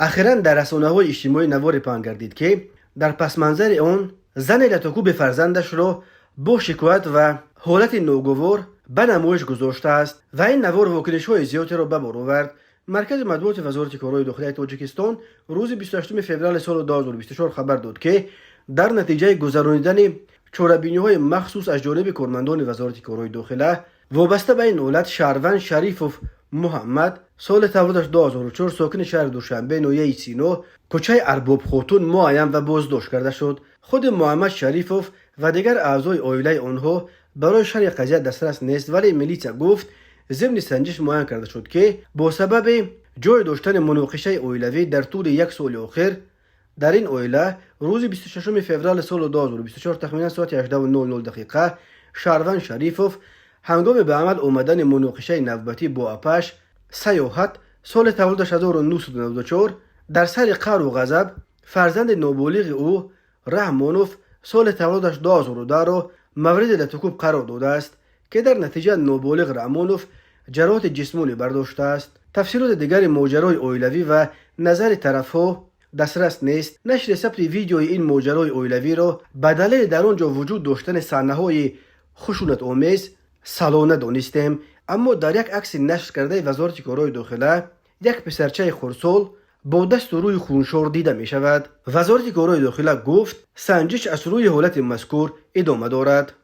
Ахиран дар расонаҳои иҷтимоӣ наворе паҳн гардид, ки дар пасманзари он зане латукӯби фарзандашро бо шикоят ва ҳолати ногувор ба намоиш гузоштааст ва ин навор вокунишҳои зиёдеро ба бор овард. Маркази матбуоти Вазорати корҳои дохилияи Тоҷикистон рӯзи 28 феврали соли 2024 хабар дод, ки дар натиҷаи гузаронидани чорабиниҳои махсус аз ҷониби кормандони Вазорати корҳои дохила вобаста ба ин ҳолат шаҳрванд Шарифов Муҳаммад, соли таваллудаш 2004, сокини шаҳри Душанбе, ноҳияи Сино, кӯчаи Арбобхотун муайян ва боздошт карда шуд. Худи Муҳаммад Шарифов ва дигар аъзои оилаи онҳо барои шарҳи қазия дастрас нест, вале милитсия гуфт, зимни санҷиш муайян карда шуд, ки бо сабаби ҷой доштани муноқишаи оилавӣ дар тӯли як соли охир дар ин оила рӯзи 26 феврали соли 2024 тахминан соати 18:00 дақиқа шаҳрванд Шарифов ҳангоми ба амал омадани муноқишаи навбатӣ бо апаш Саёҳат, соли таваллудаш 1994, дар сари қаҳру ғазаб фарзанди ноболиғи ӯ Раҳмонов, соли таваллудаш 2010-ро мавриди латукӯб қарор додааст, ки дар натиҷа ноболиғ Раҳмонов ҷароҳати ҷисмонӣ бардоштааст. Тафсилоти дигари моҷарои оилавӣ ва назари тарафҳо дастрас нест. Нашри сабти видеои ин моҷарои оилавиро ба далели дар он ҷо вуҷуд доштани саҳнаҳои хушунатомез салона донистем, аммо дар як акси нашр кардаи Вазорати корҳои дохила як писарчаи хурдсол бо дасту рӯи хуншор дида мешавад. Вазорати корҳои дохила гуфт, санҷиш аз рӯи ҳолати мазкур идома дорад.